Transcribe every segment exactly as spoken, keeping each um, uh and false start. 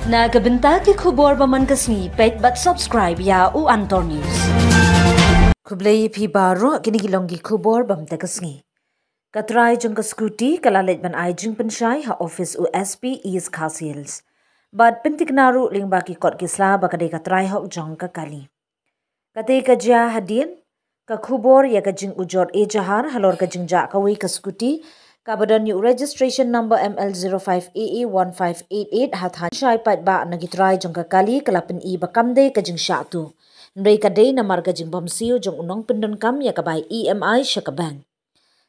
Na ka bynta ki khubor ba man ka sngi, peit bad subscribe ïa u Antor News. Khublei phi baroh, kine ki long ki khubor ba mynta ka sngi. Ka trai jong ka scooty ka la leit ban ai jingpynshai ha office u S P East Khasi Hills. Bad pyntikna ruh lyngba ki kot ki sla ba ka dei ka trai hok jong ka kali. Kata ka jia hadien ka khubor ïa ka jingujor ejahar halor ka jingjah kawei ka scooty kaba don ïa u registration number M L zero five A A one five eight eight, ha thaiñ shai paidbah na ki trai jong ka kali ka la pyni ba kam dei ka jingshah tuh, hynrei ka dei namar ka jingbymsiew jong u nongpyndonkam ïa ka bai E M I sha ka bank,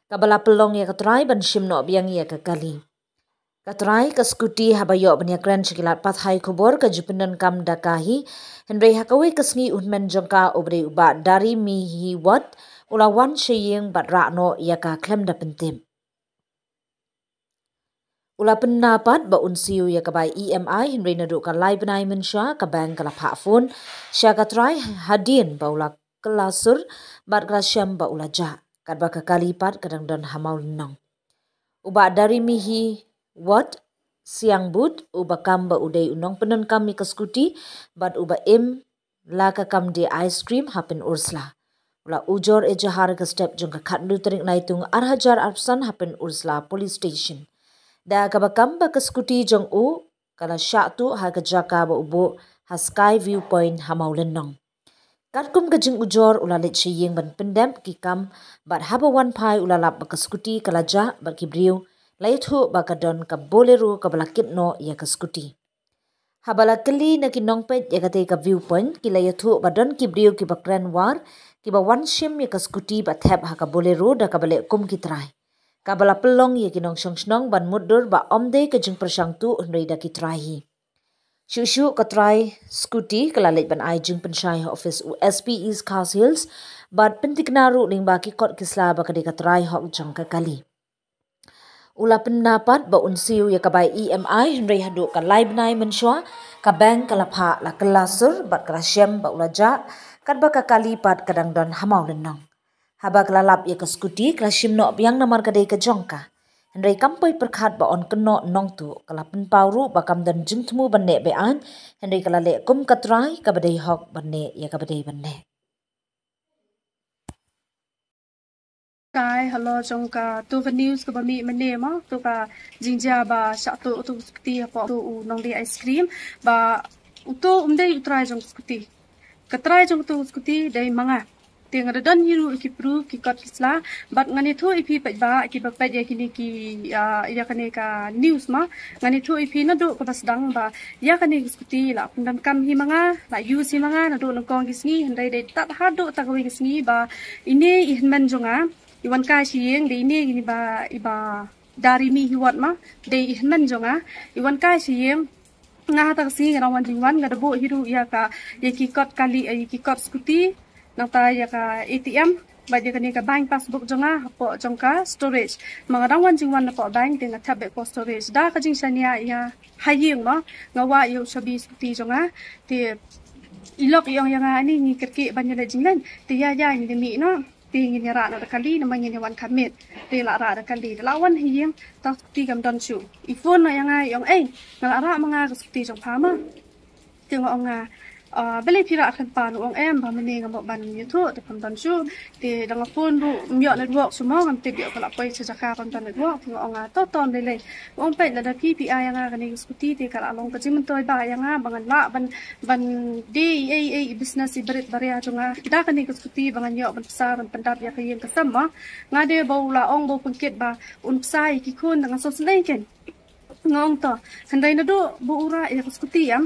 kaba la pynlong ïa ka trai ban shim noh biang ïa ka kali. Ka trai ka scooty haba ïoh ban ïakren sha ki lad pathai khubor ka ju pyndonkam da ka hi, hynrei ha kawei ka sngi u hynmen jong ka uba dei u Bah Darimihi Wat u la wan sha ïing bad rah noh ïa ka khlem da pyntip. U la pynna pat ba un siew ïa ka bai E M I, hynrei naduh ka lai bnai mynshuwa ka bank ka la phah phone sha ka trai hadien ba u la kylla sur bad ka la shem ba u la jah, katba ka kali pat ka dang don ha Mawlynnong. U Bah Darimihi Wat Siang But, uba kam ba u dei u nongpyndonkam ïa ka scooty bad uba im la ka kam die ice cream ha Pynursla, u la ujor ejahar ha ka step jong ka khatnyngkong tarik Naitung ar hajar arphew san ha Pynursla Police Station, da kaba kam ba ka scooty jong u ka la shah tuh ha ka jaka ba u buh ha Sky View Point ha Mawlynnong. Katkum ka jingujor u la leit sha ïing ban pyndep ki kam, bad haba wan phai u la lap ba ka scooty ka la jah bad ki briew la ïathuh ba ka don ka Bolero kaba la kit noh ïa ka scooty. Haba la kylli na ki nongpeit ïa katei ka View Point, ki la ïathuh ba don ki briew kiba kren war kiba wan shim ïa ka scooty ba thep ha ka Bolero da kaba leh kum ki trai, kaba la pynlong ïa ki nongshong shnong ban mutdur ba ym dei ka jingpyrshang tuh hynrei da ki trai hi. Shuh shuh ka trai scooty ka la leit ban ai jingpynshai ha office u S P East Khasi Hills bad pyntikna ruh lyngba ki kot ki sla ba ka dei ka trai hok jong ka kali. U la pynna pat ba un siew ïa ka bai E M I, hynrei haduh ka lai bnai mynshuwa ka bank ka la phah la kylla sur bad ka la shem ba u la jah, katba ka kali pat ka dang don ha Mawlynnong. Haba ka la lap ïa ka scooty ka la shim noh biang namar ka dei ka jong ka, hynrei kam poi pyrkhat ba yn kynnoh nongtuh, ka la pynpaw ruh ba kam don jingthmu ban neh be-aiñ, hynrei ka la leh kum ka trai kaba dei hok ban neh ïa kaba dei ban neh. Kai, hello, jong ka tu ka news kaba mih mynne mo, tu ka jingjia ba shah tuh utu u scooty hapoh utu u nongdie ice cream, ba utu um dei u trai jong scooty. Ka trai jong utu u scooty dei ma nga. Te nga da don hi ruh ki proof, ki kot ki sla, bad ngan ïathuh ïa phi paidbah kiba peit ïa kine ki, ah, ïa kane ka news mo. Ngan ïathuh ïa phi naduh kaba sdang ba ïa kane ka scooty la pyndonkam hi ma nga, la use hi ma nga naduh nyngkong ki sngi, hynrei dei tad haduh ta kawei ka sngi ba ine i hynmen jong nga i wan kai sha ïing, dei ine i ba, i Bah Darimihi Wat mo, dei i hynmen jong nga, i wan kai sha ïing. Nga ha ta ka sngi nga dang wan jingwan, nga da buh hi ruh ïa ka, ïa ki kot kali, ïa ki kot scooty, nangta ïa ka A T M, bad ïa kane ka bank passbook jong nga hapoh jong ka storage. Ma nga dang wan jingwan napoh bank te nga thep beit hapoh storage. Da ka jingshaniah ïa ha ïing mo, nga wad ïa u shabi scooty jong nga. Te i lok i ong ïa nga, ani ngi kyrkieh ban ïaleit jingleit. Te ïa ïa ngi mih noh. Te ngin ïa rah noh da kali, namar ngin ïa wan kham miet. Te la rah da kali. Te la wan ha ïing, ta scooty kam don shuh. I phone noh ïa nga, i ong, "Ei, nga la rah ma nga ka scooty jong pha mo." Te nga ong nga, "Ah, balei phi rah khlem pan?" U ong, "Em, ba mynne nga mut ban ïathuh, te kam don shuh." Te da nga phone ruh ym ïoh network shuh mo, ngam tip ïoh ka la poi sha jaka kam don network. Te nga ong nga, "To, to, ym lei lei." U ong, "Peit, lada phi phi ai ïa nga kane ka scooty te ka la long ka jingmyntoi ba ïa nga ba ngan lah ban, ban die ei ei i business i barit baria jong nga da kane ka scooty ba ngan ïoh ban pynsa ban pyndap ïa ka ïing ka sem mo." Nga de ba u la ong ba u pynkit ba un pynsa ïa ki khun da nga sngewsynei kein. Nga ong to, hynrei naduh ba u rah ïa ka scooty em,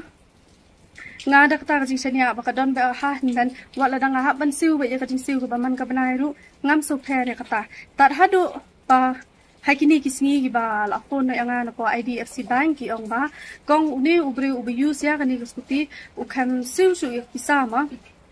nga da kata ka jingshaniah ba ka don ba ha hynmen, wat lada nga hap ban siew beit ïa ka jingsiew kaba man ka bnai ruh, ngam sngewpher ïa kata. Tad haduh ba ha kine ki sngi kiba la phone noh ïa nga napoh I D F C Bank, ki ong ba kong une u briew uba use ïa kane ka scooty u khlem siew shuh ïa ka pisa mo.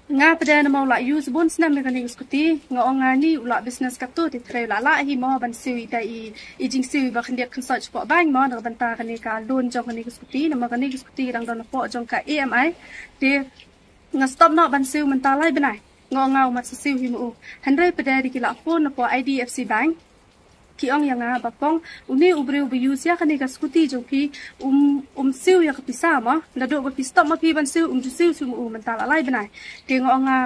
Nga pdeng namar u la use bun snem ïa kane ka scooty, nga ong nga ni u la business katto, te trei u la lah hi mo ban siew ïa ita i, i jingsiew iba khyndiat khynsoit shapoh bank mo, na ka bynta kane ka loan jong kane ka scooty, namar kane ka scooty ka dang don hapoh jong ka E M I. Te nga stop noh ban siew mynta lai bnai. Nga ong nga u mat sa siew hi mo u. Hynrei pdeng de ki la phone napoh I D F C Bank. Ki ong ïa nga ba kong, une u briew ba use ïa kane ka scooty jong phi, um, um siew ïa ka pisa mo, naduh ba phi stop ma phi ban siew, um ju siew shuh ma u mynta la lai bnai. Te nga ong nga,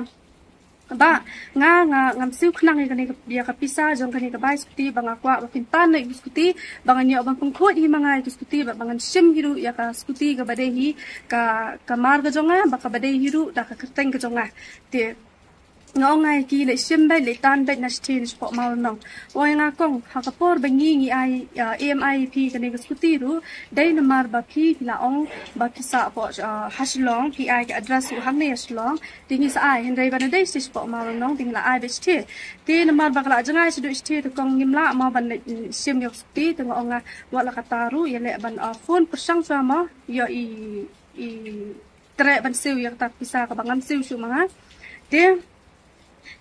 ba, nga, nga, ngam siew khnang ïa kane ka, ïa ka pisa jong kane ka bai scooty, ba nga kwah ba phin pan ïa ka scooty, ba ngan ïoh ban pynkhuid hi ma nga ïa ka scooty, ba, ba ngan shim hi ruh ïa ka scooty kaba dei hi, ka, ka mar ka jong nga, ba kaba dei hi ruh da ka kyrteng ka jong nga. Te nga ong nga ïa ki, leit shim beit, leit tan beit na shatei na shapoh Mawlynnong. Ong ïa nga kong, ha ka por ba ngi ngi ai, ah, E M I ïa phi kane ka scooty ruh, dei namar ba phi phi la ong ba phi sah hapoh, ah, ha Shillong, phi ai ka address ruh hangne ha Shillong. Te ngi sa ai, hynrei ba na dei shatei shapoh Mawlynnong, te ngi la ai beit shatei. Te namar ba ka la jngai shaduh shatei te kong, ngim lah mo ban leit, mm, shim ïa ka scooty, te nga ong nga, wat la katta ruh, ïaleh ban, ah, phone pyrshang shuwa mo ïoh i, i treh ban siew ïa kata ka pisa kaba ngam siew shuh ma nga. Te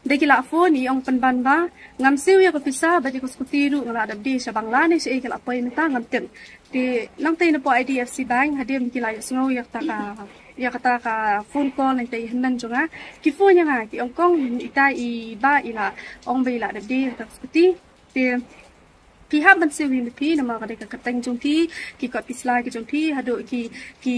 da ki la phone, i ong pynban ba ngam siew ïa ka pisa bad ïa ka scooty ruh, nga la dap die sha Bangla ne shaei ka la poi mynta ngam tip. Te nangtei napoh I D F C Bank, hadien ki la ïohsngew ïa kata ka, ïa kata ka phone call, nangtei hynmen jong nga ki phone ïa nga, ki ong kong, ita i ba i la ong ba i la dap die ïa kata ka scooty. Te phi hap ban siew hi ma phi, namar ka dei ka kyrteng jong phi, ki kot ki sla ki jong phi, haduh ki, ki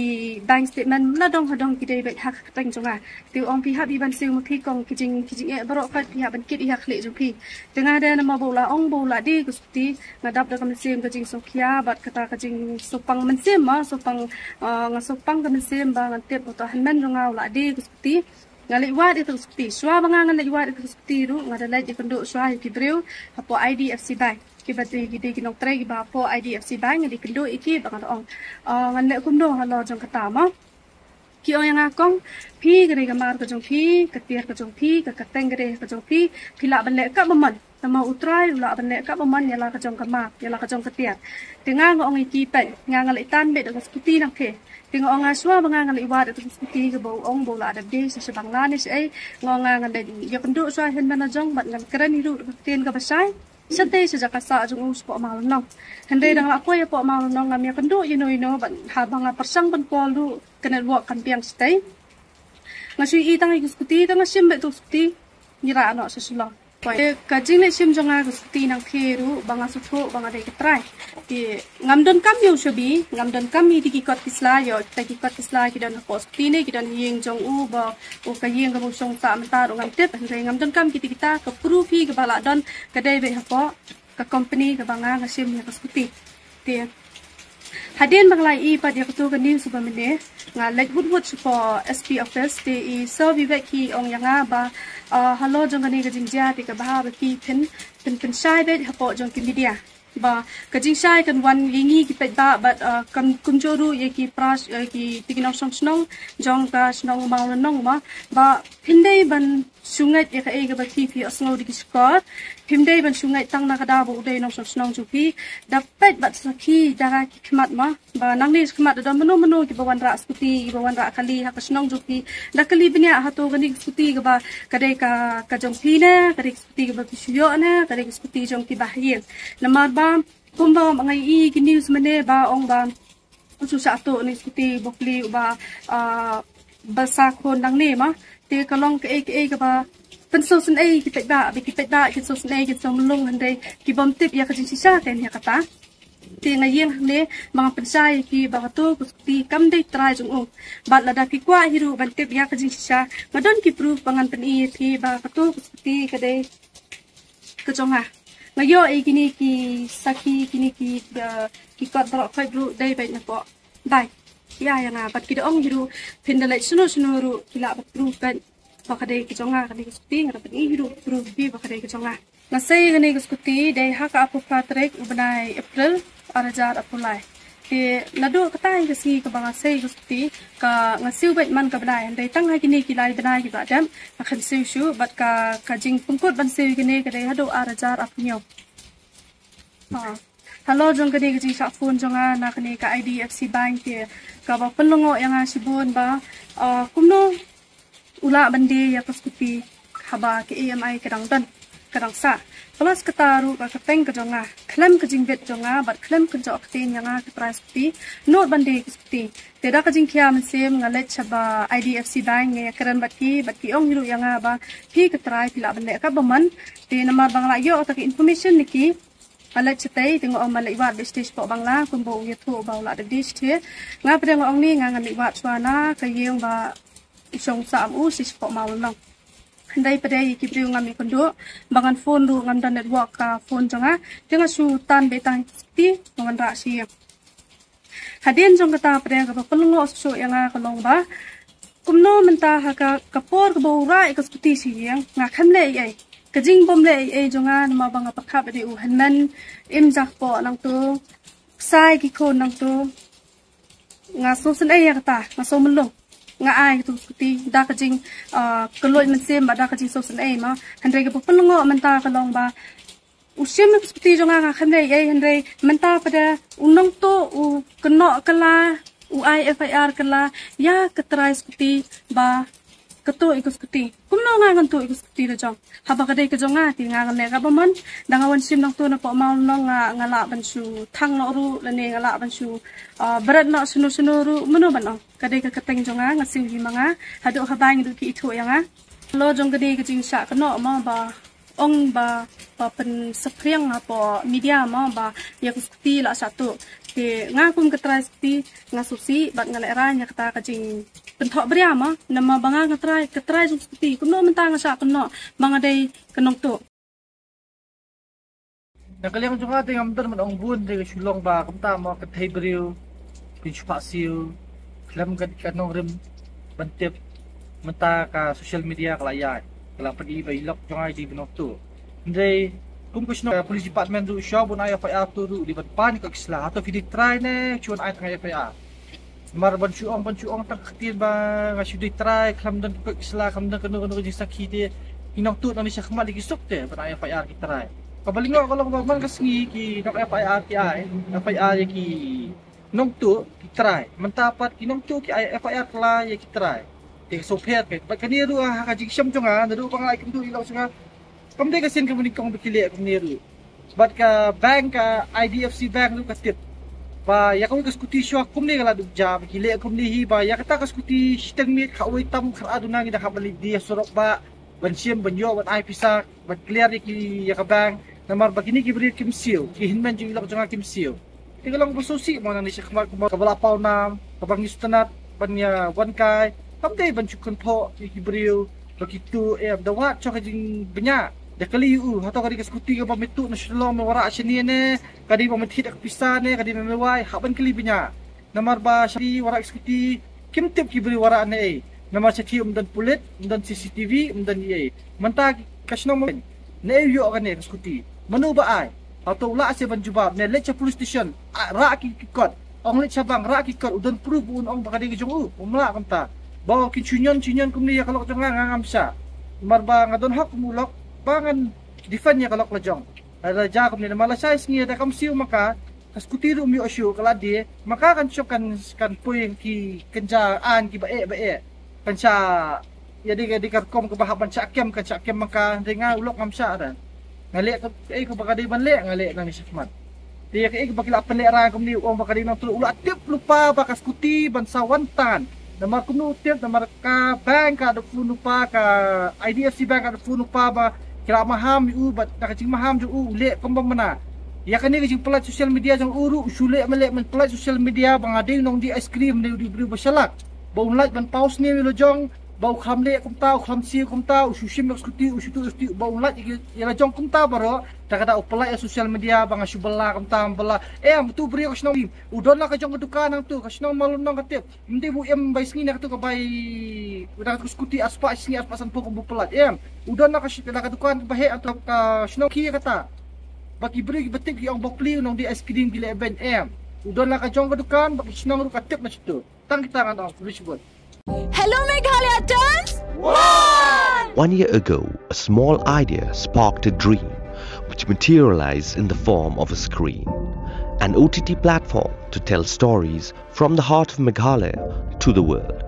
bank statement, la dong ha dong ki dei beit ha ka kyrteng jong nga. Te u ong phi hap hi ban siew ma phi kong, ki jing, ki jingeh baroh pat phi hap ban kit hi ha khlieh jong phi. Te nga dei namar ba u la ong ba u la die ka scooty, nga dap da ka mynsiem ka jingsngewkhia bad kata ka jingsngewpang mynsiem mo, sngewpang, ah, nga sngewpang ka mynsiem ba ngan tip ba uta hynmen jong nga u la die ka scooty. Nga leit wad ïa ka scooty. Shuwa ba nga ngan leit wad ïa ka scooty ruh, nga da leit ïakynduh shuwa ïa ki briew hapoh I D F C Bank. Kiba dei, ki dei ki nongtrei kiba hapoh I D F C Bank, nga da ïakynduh ïa ki bad nga da ong, ah, ngan leh kumno halor jong kata mo. Ki ong ïa nga kong, phi ka dei ka mar ka jong phi, ka tiar ka jong phi, ka kyrteng ka dei ka jong phi, phi lah ban leh katba mon. Namar u trai u lah ban leh katba mon ïa la ka jong ka mar, ïa la ka jong ka tiar. Te nga nga ong ïa ki peit, nga nga leit tan beit da ka scooty nangtei. Te nga ong nga shuwa ba nga nga leit wad da ka scooty kaba u ong ba u la dap die sha Bangla ne shaei. Nga ong nga ngan leit ïakynduh shuwa hynmen la jong bad ngan kren hi ruh da ka ktien kaba shai shatei sha jaka sah jong u shapoh Mawlynnong. Hynrei dang la poi hapoh Mawlynnong ngam ïakynduh ïano ïano bad haba nga pyrshang ban call ruh ka network kam biang shatei. Nga shu ïohi tang ïa ka scooty, tang nga shim beit ïa ka scooty, ngi rah noh sha Shillong. Te ka jingleit shim jong nga ka scooty nangtei ruh ba nga sngewthuh ba nga dei ka trai. Te ngam donkam ïa u shabi, ngam donkam ïa ki kot ki sla, ïoh kita ki kot ki sla ki don hapoh scooty ne ki don ha ïing jong u ba u ka ïing kaba u shong sah mynta ruh ngam tip, hynrei ngam donkam kita kita, ka proof hi kaba la don ka dei beit hapoh ka company kaba nga nga shim ïa ka scooty. Te hadien ba nga la ïohi pat ïa kato ka news ba mynne, nga leit wut wut shapoh S P office, te i Sir Vivek i ong ïa nga ba, ah, halor jong kane ka jingjia te ka bha ba phi phin, phin, pynshai beit hapoh jong ki media. Ba ka jingshai kan wan ïa ngi ki paidbah bad, ah, kan kumjuh ruh ïa ki para, ïa ki, ïa ki nongshong shnong jong ka shnong Mawlynnong mo, ba phin dei ban shu ngeit ïa kaei kaba phi phi ïohsngew da ki shkor. Phim dei ban shu ngeit tang na ka daw ba u dei nongshong shnong jong phi. Da peit bad sakhi da ki khmat mo, ba nangne sha khmat da don mano mano kiba wanrah scooty, kiba wanrah kali ha ka shnong jong phi. Da kali bniah hato kane ka scooty kaba ka dei ka, ka jong phi ne, ka dei ka scooty kaba phi shu ïoh ne, ka dei ka scooty jong kiba ha ïing. Namar ba kumba nga ïohi ki news mynne ba ong ba u shu shah tuh ne scooty bokli uba, ah, ba sa khun nangne mo. Te ka long kaei kaei kaba pynsngewsynei ki paidbah, ba ki paidbah kin sngewsynei, kin sngewmlung, hynrei ki bym tip ïa ka jingshisha kein ïa kata. Te nga ïeng hangne ba nga pynshai ïa ki ba kato ka scooty kam dei trai jong u. Bad lada phi kwah hi ruh ban tip ïa ka jingshisha, nga don ki proof ba ngan pyni ïa phi ba kato ka scooty ka dei ka jong nga. Nga ïoh ïa kine ki sakhi, kine ki, eh, ki kot baroh khoit ruh dei beit napoh bai. Ïa, ïa nga, bad ki da ong hi ruh phin da leit shano shano ruh ki lah ban proof beit ba ka dei ka jong nga kane ka scooty, nga da pyni hi ruh proof hi ba ka dei ka jong nga. Nga sei kane ka scooty dei ha ka arphew phra tarik u bnai April, ar hajar arphew lai. Te naduh kata hi ka sngi kaba nga sei ka scooty, ka nga siew beit man ka bnai, hynrei tang ha kine ki lai bnai kiba dep nga khlem siew shuh, bad ka, ka jingpynkut ban siew ïa kane ka dei haduh ar hajar arphew hynñiew. Ha. Halor jong kane ka jingshah phone jong nga na kane ka I D F C Bank te kaba pynlyngngoh ïa nga shibun ba, ah, kumno u lah ban die ïa ka scooty haba ka E M I ka dang don, ka dang sah. Plus kata ruh ka kyrteng ka jong nga, khlem ka jingbit jong nga bad khlem kynjoh ktien ïa nga ka trai scooty, nud ban die ka scooty. Te da ka jingkhia mynsiem nga leit sha ba I D F C Bank, nga ïakren bad ki, bad ki ong hi ruh ïa nga ba phi ka trai, phi lah ban leh katba mon. Te namar ba nga la ïoh kata ka information na ki, Nga leit shatei, te nga ong ban leit wad beit shatei shapoh Bangla, kumba u ïathuh ba u lah dep die shatei. Nga pat nga ong ne nga ngan leit wad shuwa na ka ïing ba u shong sah ma u shatei shapoh Mawlynnong. Hynrei pat ïa ki briew ngam ïakynduh, ba ngan phone ruh ngam don network ka phone jong nga. Te nga shu tan beit tang shatei, ba ngan rah sha ïing. Hadien jong kata pat kaba pynlyngngoh shuh ïa nga ka long ba kumno mynta ha ka, ka por kaba u rah ïa ka skuti sha ïing, nga khlem leh ei ei. Ka jingbym leh ei ei jong nga namar ba nga pyrkhat ba dei u hynmen im ja kpoh nangto, pynshai ki khun nangto. Nga sngewsynei ïa kata, nga sngew mlung. Nga ai katu ka skuti da ka jing, ah, kylluid mynsiem bad da ka jingsngewsynei mo. Hynrei kaba pynlyngngoh mynta ka long ba u shim ïa ka skuti jong nga, nga khlem leh ei ei, hynrei mynta pat u nongtuh u kynnoh kylla, u ai F I R kylla ïa ka trai skuti ba ka tuh ïa ka skuti. Kumno nga ngan tuh ïa ka skuti la jong? Haba ka dei ka jong nga, te nga ngan leh kaba mon. Da nga wan shim nangto napoh Mawlynnong, nga, nga lah ban shu thang noh ruh, lane nga lah ban shu, ah, bret noh shano shano ruh, mano ban ong. Ka dei ka kyrteng jong nga, nga siew hi ma nga. Haduh haba ngi duh ki ithuh ïa nga. Lo jong ka dei ka jingshah kynnoh mo ba ong ba, ba pynsaphriang hapoh media mo ba ïa ka skuti la shah tuh. Te nga kum ka trai skuti nga sngewsih bad nga lehraiñ ïa kata ka jingpynthoh bria mo. Namar ba nga, nga trai, ka trai jong skuti. Kumno mynta nga shah kynnoh ba nga dei ka nongtuh. Na ka liang jong nga te ngam don ban ong bun, te ka shu long ba kumta mo, ka thei briew kin shu phah siew khlem ka, ka nongrim ban tip. Mynta ka social media ka la ïaid, ka la pyni ba i lok jong nga i dei ba nongtuh. Hynrei kum ka shnong, ka police department ruh shuwa ban ai F I R tuh ruh dei ban pan ïa ka koit ka sla. Hato phi dei trai ne shu ai tang F I R? Namar ban shu ong, ban shu ong tang ka ktien ba nga shu dei trai, khlem don ka koit ka sla, khlem don kano kano ka jingsakhi, te ki nongtuh nangne shakhmat ki suk te ban ai F I R ki trai. Kaba lyngngoh ka long ba man ka sngi ki nong F I R ki ai F I R ïa ki nongtuh ki trai. Mynta pat ki nongtuh ki ai F I R kylla ïa ki trai. Te ka sngewpher ka. Bad kane ruh ha ka jingshem jong nga, naduh ba nga la ïakynduh ïa i lok jong nga, kam dei ka sien kaba nyngkong ba ki leh kumne ruh. Bad ka bank, ka I D F C Bank ruh ka tip ba ïa kawei ka skuti shuwa kumne ka la duh ja, ba ki leh kumne hi, ba ïa kata ka skuti shiteng miet khatwei tam khatar duna ngi dang hap ban leit die surok ba ban shim, ban ïoh, ban ai pisa, ban clear ïa ki, ïa ka bank. Namar ba kine ki briew kim siew, ki hynmen jong i lok jong nga kim siew. Te ka long ba sngewsih mo nangne shakhmat, kumba kaba la paw nam, kaba ngi sngewtynnat ban ïa wan kai. Kam dei ban shu kynphoh ïa ki briew ba ki tuh, em, da wad shuh ka jingbniah. Da kylli ïa u, hato ka dei ka skuti kaba me tuh na Shillong me wanrah shane ne, ka dei ba me thied da ka pisa ne, ka dei ba me wai, hap ban kylli bniah. Namar ba shaei wanrah ka skuti kim tip ki briew wanrah ne ei. Namar shaei ym don pulit, ym don C C T V, ym don ei ei. Mynta ka shnong mo, ne ei u ïoh kane ka skuti? Mano ba ai? Hato u lah seh ban jubab ne leit sha police station, ah, rah ki, ki kot. Ong leit sha bank, rah ki kot, u don proof ba un ong ba ka dei ka jong u? Um lah kumta. Ba kin shu ñion, shu ñion kumne ïa ka lok jong nga, nga ngam shah. Namar ba nga don hok kum u lok ba ngan defend ïa ka lok la jong. Lada jia kumne, namar lashai sngi lada kam siew ma ka, ka skuti ruh ym ïoh shuh, ka la die, ma ka kan shong kan, kan poi ki kynja aiñ kiba eh ba eh. Kan shah, ïa dei ka, dei ka rukom kaba hap ban shah kem, kan shah kem ma ka, hynrei nga u lok ngam shah re. Nga leh kaei kaba ka dei ban leh, nga leh nangne shakhmat. Te ïa kaei kaba ki la pynlehraiñ kumne, u ong ba ka dei nongtuh, u la tip lypa ba ka skuti ban sa wan tan. Namar kumno u tip, namar ka bank ka da phone lypa, ka I D F C Bank ka da phone lypa ba ki la maham ïa u, bad na ka jingmaham jong u, u leh kumba mynta. Ïa kane ka jingpyllait social media jong u ruh, u shu leh ma leh ban pyllait social media ba nga dei u nongdie ice cream ne u dei u briew ba shalak. Ba un lait ban paw sniew ïa la jong, ba u khlem leh kumta, u khlem siew kumta, u shu shim ïa ka skuti, u shu tuh ïa ka skuti, ba un lait ïa la jong kumta baroh. Te ka da u pyllait ïa social media ba nga shu bylla kumta, bylla. Em, tu briew ka shnong, u don la ka jong ka dukan hangtu, ka shnong Mawlynnong ka tip. Ym dei ba u im bai sngi na katu ka bai, na katu ka skuti arspah sngi arspah sanphew kum ba u pyllait. Em, u don la ka shi-, la ka dukan kaba heh hangtu ka shnong ki kata. Ba ki briew kiba tip ki ong ba pli u nongdie ice cream ki leh beiñ, em. U don la ka jong ka dukan, ba ka shnong ruh ka tip na shitu. Tang kita ngan ong, rich boy. Hello Meghalaya turns one! One year ago, a small idea sparked a dream which materialized in the form of a screen. An O T T platform to tell stories from the heart of Meghalaya to the world,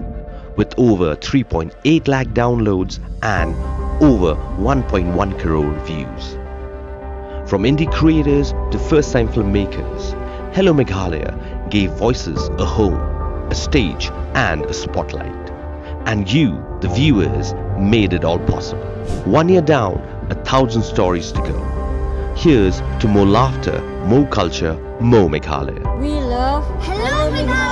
with over three point eight lakh downloads and over one point one crore views. From indie creators to first time filmmakers, Hello Meghalaya gave voices a home, a stage, and a spotlight. And you, the viewers, made it all possible. One year down, a thousand stories to go. Here's to more laughter, more culture, more Meghalaya. We love Hello Meghalaya.